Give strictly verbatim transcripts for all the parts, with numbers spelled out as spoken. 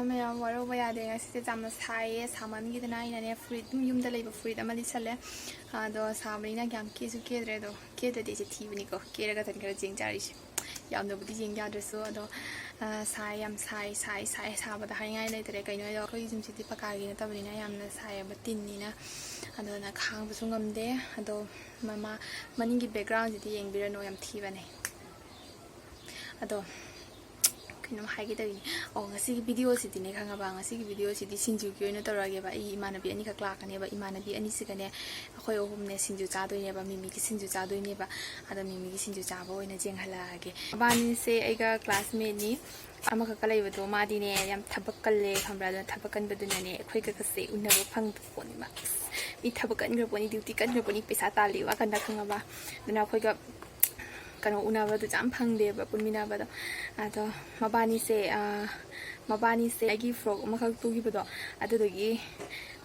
ꯃꯌꯥꯝ ꯋꯥꯔꯧꯕ ꯌꯥꯗꯦ, ꯉꯁꯤꯁꯦ ꯌꯥꯝꯅ ꯁꯥꯏꯌꯦ꯫ ꯁꯥꯃꯟꯈꯤꯗꯅ ꯑꯩꯅꯅꯦ ꯐꯨꯔꯤꯠ, ꯑꯗꯨꯝ ꯌꯨꯝꯗ ꯂꯩꯕ ꯐꯨꯔꯤꯠ ꯑꯃ ꯂꯤꯠꯁꯜꯂꯦ꯫ ꯑꯗꯣ ꯁꯥꯕꯅꯤꯅ ꯌꯥꯝ ꯀꯦꯁꯨ ꯀꯦꯗ꯭ꯔꯦ꯫ ꯑꯗꯣ ꯀꯦꯗ꯭ꯔꯗꯤ ꯑꯩꯁꯦ ꯊꯤꯕꯅꯤꯀꯣ, ꯀꯦꯔꯒ ꯈꯔ ꯌꯦꯡ ꯆꯥꯔꯤꯁꯦ꯫ ꯌꯥꯝꯅꯕꯨꯗꯤ ꯌꯦꯡ ꯌꯥꯗ꯭ꯔꯁꯨ꯫ ꯑꯗꯣ, ꯑ, ꯁꯥꯏ, ꯌꯥꯝ ꯁꯥꯏ, ꯁꯥꯏ, ꯁꯥꯏ, ꯁꯥꯕꯗ ꯍꯥꯏꯅꯤꯡꯉꯥꯏ ꯂꯩꯇ꯭ꯔꯦ꯫ ꯀꯩꯅꯣ ꯍꯥꯏꯗꯤ ꯑꯩꯈꯣꯏꯒꯤ ꯌꯨꯝꯁꯤꯗꯤ ꯄꯀꯥꯒꯤ ꯅꯠꯇꯕꯅꯤꯅ ꯌꯥꯝꯅ ꯁꯥꯏꯌꯦꯕ, ꯇꯤꯟꯅꯤꯅ꯫ ꯑꯗꯨꯅ ꯈꯥꯡꯕꯁꯨ ꯉꯝꯗꯦ꯫ ꯑꯗꯣ ꯃꯃꯥ, ꯃꯅꯤꯡꯒꯤ backgroundꯁꯤꯗꯤ ꯌꯦꯡꯕꯤꯔꯅꯨ, ꯌꯥꯝ ꯊꯤꯕꯅꯦ꯫ ꯑꯗꯣ ꯀꯩꯅꯣꯝ ꯍꯥꯏꯒꯦ ꯇꯧꯔꯤꯅꯦ꯫ ꯑꯣ, ꯉꯁꯤꯒꯤ videoꯁꯤꯗꯤꯅꯦ, ꯈꯪꯉꯕ? ꯉꯁꯤꯒꯤ videoꯁꯤꯗꯤ ꯁꯤꯡꯖꯨꯒꯤ ꯑꯣꯏꯅ ꯇꯧꯔꯛꯑꯒꯦꯕ꯫ ꯑꯩ ꯏꯃꯥꯟꯅꯕꯤ ꯑꯅꯤꯈꯛ ꯂꯥꯛꯀꯅꯦꯕ, ꯏꯃꯥꯟꯅꯕꯤ ꯑꯅꯤꯁꯤꯒꯅꯦ꯫ ꯑꯩꯈꯣꯏ ꯑꯍꯨꯝꯅꯦ ꯁꯤꯡꯖꯨ ꯆꯥꯗꯣꯏꯅꯦꯕ, ꯃꯤꯃꯤꯒꯤ ꯁꯤꯡꯖꯨ ꯆꯥꯗꯣꯏꯅꯦꯕ꯫ ꯑꯗꯣ ꯃꯤꯃꯤꯒꯤ ꯁꯤꯡꯖꯨ ꯆꯥꯕ ꯑꯣꯏꯅ ꯌꯦꯡꯍꯜꯂꯛꯑꯒꯦ꯫ ꯃꯕꯥꯅꯤꯁꯦ ꯑꯩꯒ classmateꯅꯤ꯫ ꯑꯃꯈꯛꯀ ꯂꯩꯕꯗꯣ ꯃꯥꯗꯤꯅꯦ ꯌꯥꯝ ꯊꯕꯛ ꯀꯜꯂꯦ, ꯈꯪꯕ꯭ꯔꯥ? ꯑꯗꯨꯅ ꯊꯕꯛ ꯀꯟꯕꯗꯨꯅꯅꯦ ꯑꯩꯈꯣꯏꯒꯁꯦ ꯎꯅꯕ ꯐꯪꯗꯕ ꯄꯣꯠꯅꯤ꯫ ꯃꯥ, ꯑꯁ, ꯃꯤ ꯊꯕꯛ ꯀꯟꯈ꯭ꯔ ꯄꯣꯠꯅꯤ, duty ꯀꯟꯈ꯭ꯔ ꯄꯣꯠꯅꯤ, ꯄꯩꯁꯥ ꯇꯥꯜꯂꯤ ꯋꯥ ꯀꯟꯗ, ꯈꯪꯉꯕ? ꯑꯗꯨꯅ ꯑꯩꯈꯣꯏꯒ ꯀꯩꯅꯣ, ꯎꯅꯕꯗꯨꯁꯨ ꯌꯥꯝ ꯐꯪꯗꯦꯕ, ꯄꯨꯟꯃꯤꯟꯅꯕꯗꯣ꯫ ꯑꯗꯣ ꯃꯕꯥꯅꯤꯁꯦ, ꯑ, ꯃꯕꯥꯅꯤꯁꯦ ꯑꯩꯒꯤ frock ꯑꯃꯈꯛ ꯇꯨꯈꯤꯕꯗꯣ, ꯑꯗꯨꯗꯨꯒꯤ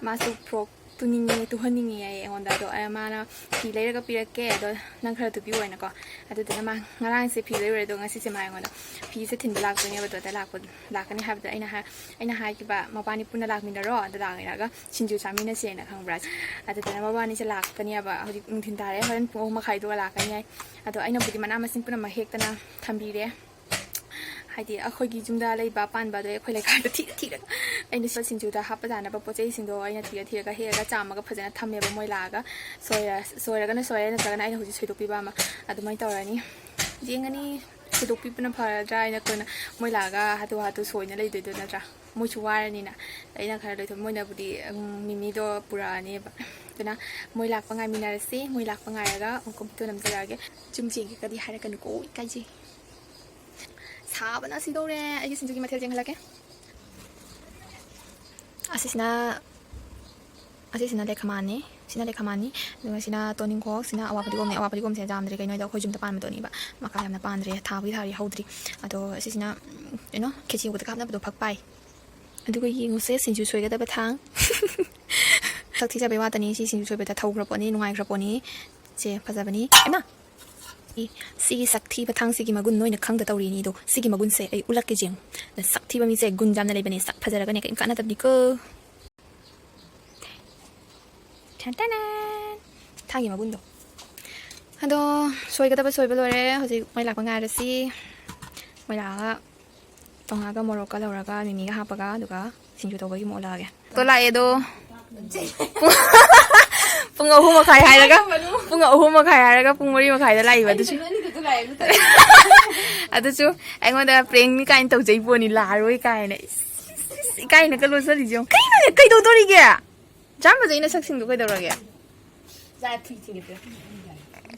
ꯃꯥꯁꯨ frock ꯇꯨꯅꯤꯡꯉꯦ, ꯇꯨꯍꯟꯅꯤꯡꯉꯦ ꯍꯥꯏꯌꯦ ꯑꯩꯉꯣꯟꯗ꯫ ꯑꯗꯣ ꯑꯩ, ꯃꯥꯅ ꯐꯤ ꯂꯩꯔꯒ ꯄꯤꯔꯛꯀꯦ, ꯑꯗꯣ ꯅꯪ ꯈꯔ ꯇꯨꯕꯤꯌꯣꯅꯀꯣ꯫ ꯑꯗꯨꯗꯨꯅ ꯃꯥ ꯉꯔꯥꯡꯁꯦ ꯐꯤ ꯂꯩꯔꯨꯔꯦ, ꯑꯗꯣ ꯉꯁꯤꯁꯦ ꯃꯥ ꯑꯩꯉꯣꯟꯗ ꯐꯤꯁꯦ ꯊꯤꯟꯕ ꯂꯥꯛꯇꯣꯏꯅꯦꯕ꯫ ꯑꯗꯣ ꯑꯗ ꯂꯥꯛꯄ, ꯂꯥꯛꯀꯅꯤ ꯍꯥꯏꯕꯗ ꯑꯩꯅ ꯍꯥꯏ-, ꯑꯩꯅ ꯍꯥꯏꯈꯤꯕ, "ꯃꯕꯥꯅꯤ ꯄꯨꯟꯅ ꯂꯥꯛꯃꯤꯟꯅꯔꯣ, ꯑꯗ ꯂꯥꯛꯃꯤꯟꯅꯔꯒ ꯁꯤꯡꯖꯨ ꯆꯥꯃꯤꯟꯅꯁꯦꯅ", ꯈꯪꯕ꯭ꯔꯥ? ꯑꯗꯨꯗꯨꯅ ꯃꯕꯥꯅꯤꯁꯦ ꯂꯥꯛꯀꯅꯦꯕ ꯍꯧꯖꯤꯛ ꯅꯨꯡꯊꯤꯟ ꯇꯥꯔꯦ, ꯍꯣꯔꯦꯟ ꯄꯨꯡ ꯑꯍꯨꯝ ꯃꯈꯥꯏꯗꯨꯒ ꯂꯥꯛꯀꯅꯤ ꯍꯥꯏ꯫ ꯑꯗꯣ ꯑꯩꯅꯕꯨꯗꯤ ꯃꯅꯥ ꯃꯁꯤꯡ ꯄꯨꯝꯅꯃꯛ ꯍꯦꯛꯇꯅ ꯊꯝꯕꯤꯔꯦ꯫ ꯍꯥꯏꯗꯤ ꯑꯩꯈꯣꯏꯒꯤ ꯌꯨꯝꯗ ꯂꯩꯕ ꯑꯄꯥꯟꯕꯗꯣ ꯑꯩꯈꯣꯏ ꯂꯩꯀꯥꯏꯗ ꯊꯤꯔ ꯊꯤꯔꯒ, ꯑꯩꯅ ꯁꯤꯗ ꯁꯤꯡꯖꯨꯗ ꯍꯥꯞꯄ ꯌꯥꯅꯕ ꯄꯣꯠ ꯆꯩꯁꯤꯡꯗꯣ ꯑꯩꯅ ꯊꯤꯔ ꯊꯤꯔꯒ ꯍꯦꯛꯑꯒ ꯆꯥꯝꯃꯒ ꯐꯖꯅ ꯊꯝꯃꯦꯕ꯫ ꯃꯣꯏ ꯂꯥꯛꯑꯒ ꯁꯣꯏꯔ-, ꯁꯣꯏꯔꯒꯅ ꯁꯣꯏꯔꯦ, ꯅꯠꯇ꯭ꯔꯒꯅ ꯑꯩꯅ ꯍꯧꯖꯤꯛ ꯁꯣꯏꯗꯣꯛꯄꯤꯕ ꯑꯃ ꯑꯗꯨꯃꯥꯏꯅ ꯇꯧꯔꯅꯤ꯫ ꯌꯦꯡꯉꯅꯤ, ꯁꯣꯏꯗꯣꯛꯄꯤꯕꯅ ꯐꯔꯗ꯭ꯔꯥ ꯍꯥꯏꯅ꯫ ꯑꯩꯈꯣꯏꯅ ꯃꯣꯏ ꯂꯥꯛꯑꯒ ꯍꯥꯊꯨ ꯍꯥꯊꯨ ꯁꯣꯏꯅ ꯂꯩꯗꯣꯏꯗꯣ ꯅꯠꯇ꯭ꯔꯥ? ꯃꯣꯏꯁꯨ ꯋꯥꯔꯅꯤꯅ ꯑꯩꯅ ꯈꯔ ꯂꯣꯏꯊꯣꯛ-, ꯃꯣꯏꯅꯕꯨꯗꯤ, ꯎꯝ, ꯃꯤꯃꯤꯗꯣ ꯄꯨꯔꯛꯑꯅꯦꯕ꯫ ꯑꯗꯨꯅ ꯃꯣꯏ ꯂꯥꯛꯄ ꯉꯥꯏꯃꯤꯟꯅꯔꯁꯤ꯫ ꯃꯣꯏ ꯂꯥꯛꯄ ꯉꯥꯏꯔꯒ ꯑꯃꯨꯛꯀ ꯚꯤꯗꯤꯑꯣ ꯅꯝꯖꯔꯛꯑꯒꯦ꯫ ꯆꯨꯝ ꯆꯦꯡꯒꯦꯀꯗꯤ ꯍꯥꯏꯔꯛꯀꯅꯨꯀꯣ, ꯏꯀꯥꯏꯖꯩ꯫ ꯁꯥꯕꯅ ꯁꯤꯗꯧꯔꯦ꯫ ꯑꯩꯒꯤ ꯁꯤꯡꯖꯨꯒꯤ ꯃꯊꯦꯜ ꯌꯦꯡꯍꯜꯂꯛꯀꯦ꯫ ꯑꯁꯤꯁꯤꯅ, ꯑꯁꯤꯁꯤꯅ ꯂꯩꯈꯃꯥꯟꯅꯤ, ꯁꯤꯅ ꯂꯩꯈꯃꯥꯟꯅꯤ꯫ ꯑꯗꯨꯒ ꯁꯤꯅ ꯇꯣꯅꯤꯡꯈꯣꯛ, ꯁꯤꯅ ꯑꯋꯥ ꯐꯗꯤꯒꯣꯝꯅꯦ꯫ ꯑꯋꯥ ꯐꯗꯤꯒꯣꯝꯁꯦ ꯌꯥꯝꯗ꯭ꯔꯦ, ꯀꯩꯅꯣꯗ ꯑꯩꯈꯣꯏ ꯌꯨꯝꯗ ꯄꯥꯟꯕꯗꯨꯅꯦꯕ꯫ ꯃꯀꯥ ꯌꯥꯝꯅ ꯄꯥꯟꯗ꯭ꯔꯦ, ꯊꯥꯕꯨꯗꯤ ꯊꯥꯔꯤ, ꯍꯧꯗ꯭ꯔꯤ꯫ ꯑꯗꯣ ꯁꯤꯁꯤꯅ, ꯎꯝ, ꯀꯩꯅꯣ, ꯈꯦꯆꯤ ꯍꯧꯕꯗꯒ ꯍꯥꯞꯅꯕꯗꯣ, ꯐꯛ ꯄꯥꯏ꯫ ꯑꯗꯨꯒ ꯌꯦꯡꯉꯨꯁꯦ, ꯁꯤꯡꯖꯨ ꯁꯣꯏꯒꯗꯕ ꯊꯥꯡ꯫ ꯁꯛ ꯊꯤꯖꯕꯩ ꯋꯥꯇꯅꯤ, ꯁꯤ ꯁꯤꯡꯖꯨ ꯁꯣꯏꯕꯗ ꯊꯧꯈ꯭ꯔ ꯄꯣꯠꯅꯤ, ꯅꯨꯡꯉꯥꯏꯈ꯭ꯔ ꯄꯣꯠꯅꯤ꯫ ꯁꯦ, ꯐꯖꯕꯅꯤ꯫ ꯏꯃꯥ! ꯁꯤꯒꯤ ꯁꯛ ꯊꯤꯕ ꯊꯥꯡꯁꯤꯒꯤ ꯃꯒꯨꯟ ꯅꯣꯏꯅ ꯈꯪꯗ ꯇꯧꯔꯤꯅꯤ꯫ ꯑꯗꯣ ꯁꯤꯒꯤ ꯃꯒꯨꯟꯁꯦ ꯑꯩ ꯎꯠꯂꯛꯀꯦ ꯌꯦꯡꯉꯨ꯫ ꯁꯛ ꯊꯤꯕ ꯃꯤꯁꯦ ꯒꯨꯟ ꯌꯥꯝꯅ ꯂꯩꯕꯅꯦ, ꯁꯛ ꯐꯖꯔꯒꯅꯦ ꯀꯩꯝ ꯀꯥꯟꯅꯗꯕꯅꯤꯀꯣ꯫ ꯊꯥꯡꯒꯤ ꯃꯒꯨꯟꯗꯣ꯫ ꯑꯗꯣ ꯁꯣꯏꯒꯗꯕ ꯁꯣꯏꯕ ꯂꯣꯏꯔꯦ꯫ ꯍꯧꯖꯤꯛ ꯃꯣꯏ ꯂꯥꯛꯄ ꯉꯥꯏꯔꯁꯤ꯫ ꯃꯣꯏ ꯂꯥꯛꯑꯒ ꯇꯣꯉꯥꯒ ꯃꯣꯔꯣꯛꯀ ꯂꯧꯔꯒ ꯃꯤꯃꯤꯒ ꯍꯥꯞꯄꯒ ꯑꯗꯨꯒ ꯁꯤꯡꯖꯨ ꯇꯧꯕꯒꯤ ꯃꯑꯣꯡ ꯂꯥꯛꯑꯒꯦ꯫ ꯇꯣ ꯂꯥꯛꯑꯦ ꯑꯗꯣ꯫ ꯄꯨꯡ ꯑꯍꯨꯝ ꯃꯈꯥꯏ ꯍꯥꯏꯔꯒ, ꯄꯨꯡ ꯑꯍꯨꯝ ꯃꯈꯥꯏ ꯍꯥꯏꯔꯒ ꯄꯨꯡ ꯃꯔꯤ ꯃꯈꯥꯏꯗ ꯂꯥꯛꯏꯕ ꯑꯗꯨꯁꯨ꯫ ꯑꯗꯨꯁꯨ ꯑꯩꯉꯣꯟꯗ ꯄ꯭ꯔꯦꯡꯅꯤ ꯀꯥꯏꯅ ꯇꯧꯖꯩ ꯄꯣꯠꯅꯤ, ꯂꯥꯛꯑꯔꯣꯏ ꯀꯥꯏꯅ꯫ ꯏꯁ, ꯏꯁ, ꯏꯁ, ꯏꯀꯥꯏꯅ ꯀꯩꯅꯣ ꯆꯠꯂꯤꯁꯦ ꯌꯦꯡꯉꯨ꯫ ꯀꯩꯅꯣꯅꯦ, ꯀꯩꯗꯧꯗꯣꯔꯤꯒꯦ? ꯖꯥꯝ ꯐꯖꯩ ꯅꯁꯛꯁꯤꯡꯗꯣ ꯀꯩꯗꯧꯔꯒꯦ?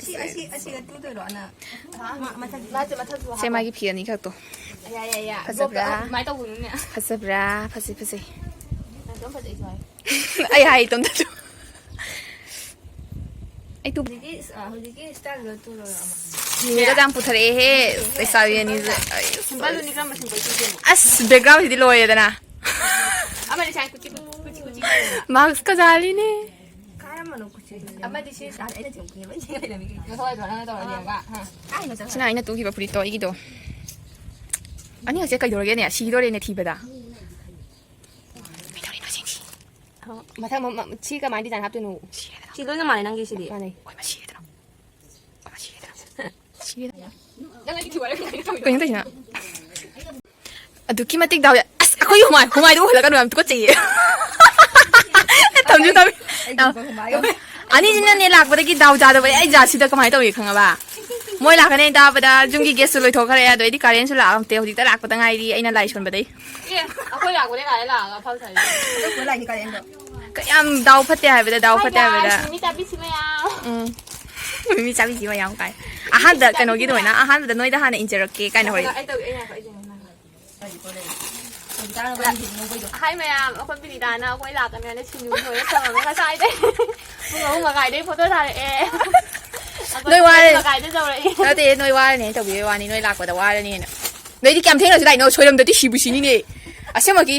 ꯁꯤ, ꯑꯁꯤ, ꯑꯁꯤꯒ ꯇꯨꯗꯣꯏꯔꯣ, ꯑꯅ? ꯃꯥ-, ꯃꯊꯛ-, ꯃꯥꯁꯦ ꯃꯊꯛꯁꯨ ꯁꯦ ꯍꯥꯞꯄꯣ꯫ ꯃꯥꯒꯤ ꯐꯤ ꯑꯅꯤꯈꯛꯇꯣ꯫ ꯌꯥꯏ, ꯌꯥꯏ, ꯌꯥꯏ꯫ ꯐꯖꯕ꯭ꯔꯥ? ꯑꯗꯨꯃꯥꯏꯅ ꯇꯧꯒꯅꯨꯅꯦ꯫ ꯐꯖꯕ꯭ꯔꯥ? ꯐꯖꯩ, ꯐꯖꯩ꯫ ꯅꯪꯁꯨ ꯌꯥꯝ ꯐꯖꯩꯁꯨ ꯍꯥꯏ꯫ ꯑꯩ ꯍꯥꯏ ꯏꯇꯣꯝꯇꯁꯨ꯫ ꯑꯩ ꯇꯨ- ꯍꯧꯖꯤꯛꯀꯤ, ꯑ, ꯍꯧꯖꯤꯛꯀꯤ ꯁ꯭ꯇꯥꯏꯜꯗꯣ ꯇꯨꯔꯣ ꯑꯃ꯫ ꯅꯤꯅꯦꯒ ꯌꯥꯝ ꯄꯨꯊꯔꯛꯑꯦꯍꯦ, ꯂꯩꯁꯥꯕꯤ ꯑꯅꯤꯁꯦ꯫ ꯁꯤꯝꯄꯜꯗꯨꯅꯤ, ꯀꯔꯝꯕ ꯁꯤꯝꯄꯜ ꯇꯨꯗꯣꯏꯅꯣ? ꯑꯁ, ꯕꯦꯛꯒ꯭ꯔꯥꯎꯟꯁꯤꯗꯤ ꯂꯣꯏꯔꯦꯗꯅ꯫ ꯑꯃꯗꯤ ꯁꯥꯏ ꯀꯨꯆꯤ ꯀꯨꯆꯤ ꯀꯨꯆꯤ ꯀꯨꯆꯤ ꯇꯧꯔꯦꯕ꯫ ꯃꯥꯛꯁꯀ ꯖꯥꯂꯤꯅꯦ꯫ ꯀꯥꯔꯝꯕꯅꯣ ꯀꯨꯆꯤꯗꯨ? ꯑꯃꯗꯤ ꯁꯤ ꯑꯩꯅ ꯆꯤꯡꯈꯤꯕ ꯆꯤꯡꯈꯤꯕ ꯂꯩꯔꯝꯃꯤ꯫ ꯅꯈꯣꯏ ꯑꯗꯨꯃꯥꯏꯅ ꯇꯧꯔꯗꯤ ꯌꯦꯡꯉꯨꯀꯣ꯫ ꯍꯥ? ꯁꯤꯅ ꯑꯩꯅ ꯇꯨꯈꯤꯕ ꯐꯨꯔꯤꯠꯇꯣ ꯑꯩꯒꯤꯗꯣ꯫ ꯑꯅꯤꯃꯛꯁꯦ ꯀꯩꯗꯧꯔꯒꯦꯅꯦ? ꯁꯤꯗꯣꯔꯦꯅꯦ ꯊꯤꯕꯗ꯫ ꯀꯩꯗꯧꯔꯤꯅꯣ ꯁꯤꯡꯁꯤ? ꯑꯣ, ꯃꯊꯪ ꯃ-, ꯃ-, ꯁꯤ ꯀꯃꯥꯏꯅ ꯗꯤꯖꯥꯏꯟ ꯍꯥꯞꯇꯣꯏꯅꯣ? ꯁꯤꯔꯦꯗꯅ꯫ ꯁꯤ ꯂꯣꯏꯅ ꯃꯥꯟꯅꯩ ꯅꯪꯒꯤꯁꯤꯗꯤ꯫ ꯃꯥꯟꯅꯩ꯫ ꯑꯣꯏꯃ ꯁꯤꯔꯦꯗꯅ꯫ ꯑꯣꯏꯃ ꯁꯤꯔꯦꯗꯅ꯫ ꯁꯤꯔꯦꯗꯅ꯫ ꯅꯪ ꯑꯩꯒꯤ ꯊꯤꯕ ꯀꯩꯅꯣ ꯇꯧꯔꯤꯁꯤꯅ? ꯑꯗꯨꯛꯀꯤ ꯃꯇꯤꯛ ꯗꯥꯎ ꯌꯥ-, ꯑꯁ, ꯑꯩꯈꯣꯏꯒꯤ ꯍꯨꯃꯥꯏ, ꯍꯨꯃꯥꯏꯗꯨ ꯎꯍꯜꯂꯛꯀꯅꯨ, ꯌꯥꯝ ꯇꯨꯀꯠꯆꯩꯌꯦ꯫ ꯊꯝꯁꯨ ꯊꯝꯃꯤ꯫ ꯑꯅꯤꯁꯤꯅꯅꯦ ꯂꯥꯛꯄꯗꯒꯤ ꯗꯥꯎ ꯌꯥꯗꯕ ꯑꯩ ꯖꯥꯠꯁꯤꯗ ꯀꯃꯥꯏꯅ ꯇꯧꯏ ꯈꯪꯉꯕ? ꯃꯣꯏ ꯂꯥꯛꯀꯅꯤ ꯇꯥꯕꯗ ꯌꯨꯝꯒꯤ ꯒꯦꯁꯁꯨ ꯂꯣꯏꯊꯣꯛꯈ꯭ꯔꯦ, ꯑꯗꯨ ꯑꯩꯗꯤ ꯀꯥꯔꯦꯟꯁꯨ ꯂꯥꯛꯑꯝꯇꯦ, ꯍꯧꯖꯤꯛꯇ ꯂꯥꯛꯄꯗ ꯉꯥꯏꯔꯤ ꯑꯩꯅ ꯂꯥꯏ ꯁꯣꯟꯕꯗꯩ꯫ ꯑꯦ, ꯑꯩꯈꯣꯏ ꯂꯥꯛꯄꯗꯩ ꯀꯥꯔꯦꯟ ꯂꯥꯛꯑꯒ ꯑꯐꯥꯎ ꯁꯥꯔꯤ꯫ ꯀꯌꯥꯝ ꯗꯥꯎ ꯐꯠꯇꯦ ꯍꯥꯏꯕꯗ, ꯗꯥꯎ ꯐꯠꯇꯦ ꯍꯥꯏꯕꯗ꯫ ꯃꯤ ꯆꯥꯕꯤꯁꯤ ꯃꯌꯥꯝ꯫ ꯎꯝ꯫ ꯃꯤ ꯆꯥꯕꯤꯁꯤ ꯃꯌꯥꯝ ꯀꯥꯏ꯫ ꯑꯍꯥꯟꯕꯗ ꯀꯩꯅꯣꯒꯤ ꯑꯗꯨꯃꯥꯏꯅ, ꯑꯍꯥꯟꯕꯗ ꯅꯣꯏꯗ ꯍꯥꯟꯅ ꯏꯟꯖꯔꯛꯀꯦ ꯀꯥꯏꯅ ꯍꯣꯏ꯫ ꯑꯩ ꯇꯧꯒꯦ, ꯑꯩ ꯉꯥꯏꯈꯣ, ꯑꯩ ꯌꯦꯡꯉꯦ, ꯉꯥꯏꯈꯣ꯫ ꯍꯥꯏ ꯃꯌꯥꯝ, ꯑꯩꯈꯣꯏ ꯕꯤꯅꯤꯇꯥꯅ ꯑꯩꯈꯣꯏ ꯂꯥꯛꯀꯅꯤ ꯍꯥꯏꯅ ꯁꯤꯡꯖꯨ ꯍꯣꯏꯔ ꯊꯝꯃꯝꯃꯦ ꯉꯁꯥꯏꯗꯩ꯫ ꯄꯨꯡ ꯑꯍꯨꯝ ꯃꯈꯥꯏꯗꯩ ꯐꯣꯇꯣ ꯊꯥꯔꯛꯑꯦ꯫ ꯑꯩꯈꯣꯏ ꯅꯣꯏ ꯄꯨꯡ ꯃꯔꯤ ꯋꯥꯔꯦ꯫ ꯃꯈꯥꯏꯗ ꯌꯧꯔꯛꯑꯦ꯫ ꯅꯠꯇꯦ, ꯅꯣꯏ ꯋꯥꯔꯅꯤ ꯍꯥꯏꯅ ꯇꯧꯕꯤꯕꯩ ꯋꯥꯅꯤ, ꯅꯣꯏ ꯂꯥꯛꯄꯗ ꯋꯥꯔꯅꯤꯅ꯫ ꯅꯣꯏꯗꯤ ꯀꯌꯥꯝ ꯊꯦꯡꯅꯁꯨ ꯂꯥꯛꯏꯅꯣ? ꯁꯣꯏꯔꯝꯗꯗꯤ ꯁꯤꯕꯨ ꯁꯤꯅꯤꯅꯦ꯫ ꯑꯁꯦꯡꯕꯒꯤ꯫